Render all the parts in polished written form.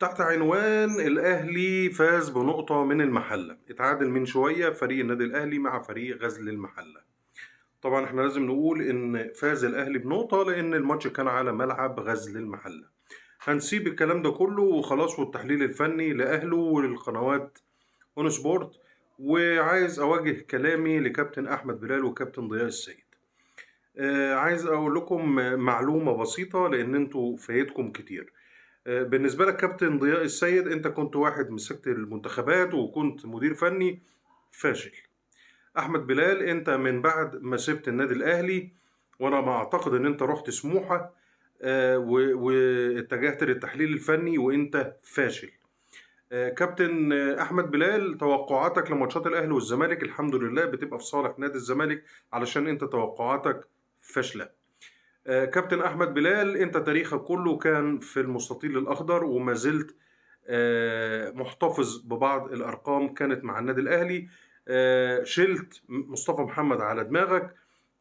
تحت عنوان الأهلي فاز بنقطة من المحلة. اتعادل من شوية فريق النادي الأهلي مع فريق غزل المحلة. طبعا احنا لازم نقول ان فاز الأهلي بنقطة لأن الماتش كان على ملعب غزل المحلة. هنسيب الكلام ده كله وخلاص، والتحليل الفني لأهله وللقنوات اون سبورت. وعايز أوجه كلامي لكابتن أحمد بلال وكابتن ضياء السيد. عايز أقول لكم معلومة بسيطة لأن انتوا فايتكم كتير. بالنسبة لك كابتن ضياء السيد، انت كنت واحد مسكت المنتخبات وكنت مدير فني فاشل. احمد بلال، انت من بعد ما سبت النادي الاهلي، وانا ما اعتقد ان انت رحت سموحة، واتجهت للتحليل الفني وانت فاشل. كابتن احمد بلال، توقعاتك لماتشات الاهلي والزمالك الحمد لله بتبقى في صالح نادي الزمالك علشان انت توقعاتك فاشلة. كابتن احمد بلال، انت تاريخك كله كان في المستطيل الاخضر وما زلت محتفظ ببعض الارقام كانت مع النادي الاهلي. شلت مصطفى محمد على دماغك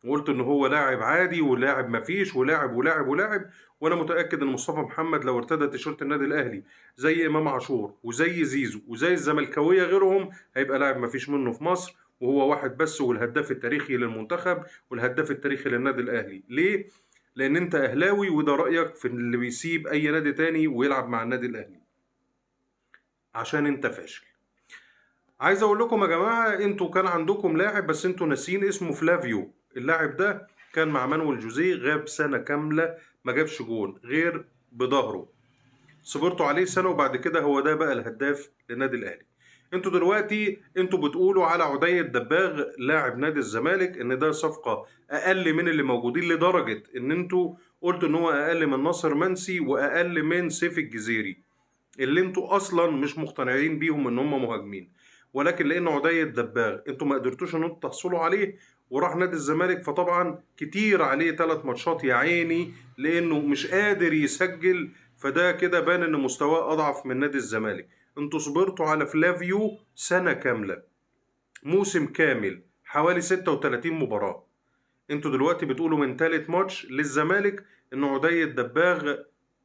وقلت ان هو لاعب عادي ولاعب مفيش ولاعب ولاعب ولاعب، وانا متاكد ان مصطفى محمد لو ارتدى تيشيرت النادي الاهلي زي امام عاشور وزي زيزو وزي الزملكاويه غيرهم هيبقى لاعب مفيش منه في مصر، وهو واحد بس، والهداف التاريخي للمنتخب والهداف التاريخي للنادي الاهلي. ليه؟ لان انت اهلاوي، وده رايك في اللي بيسيب اي نادي تاني ويلعب مع النادي الاهلي، عشان انت فاشل. عايز اقول لكم يا جماعه، انتوا كان عندكم لاعب بس انتوا ناسيين اسمه، فلافيو. اللاعب ده كان مع مانويل جوزيه، غاب سنه كامله ما جابش جون غير بظهره، صبرتوا عليه سنه وبعد كده هو ده بقى الهداف للنادي الاهلي. انتوا دلوقتي بتقولوا على عدي الدباغ لاعب نادي الزمالك ان ده صفقه اقل من اللي موجودين، لدرجه ان انتوا قلتوا ان هو اقل من ناصر منسي واقل من سيف الجزيري، اللي انتوا اصلا مش مقتنعين بيهم ان هم مهاجمين. ولكن لان عدي الدباغ انتوا ما قدرتوش ان انتوا تحصلوا عليه وراح نادي الزمالك، فطبعا كتير عليه 3 ماتشات يا عيني لانه مش قادر يسجل، فده كده بان ان مستواه اضعف من نادي الزمالك. انتوا صبرتوا على فلافيو سنة كاملة، موسم كامل، حوالي 36 مباراة. انتوا دلوقتي بتقولوا من تالت ماتش للزمالك ان عدي الدباغ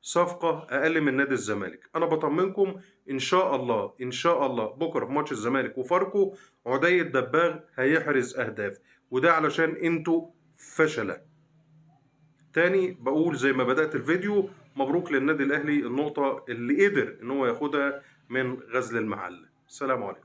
صفقة اقل من نادي الزمالك. انا بطمنكم ان شاء الله، ان شاء الله بكرة في ماتش الزمالك وفاركو عدي الدباغ هيحرز اهداف، وده علشان انتوا فشلة. تاني بقول زي ما بدأت الفيديو، مبروك للنادي الاهلي النقطة اللي قدر ان هو ياخدها من غزل المحلة. السلام عليكم.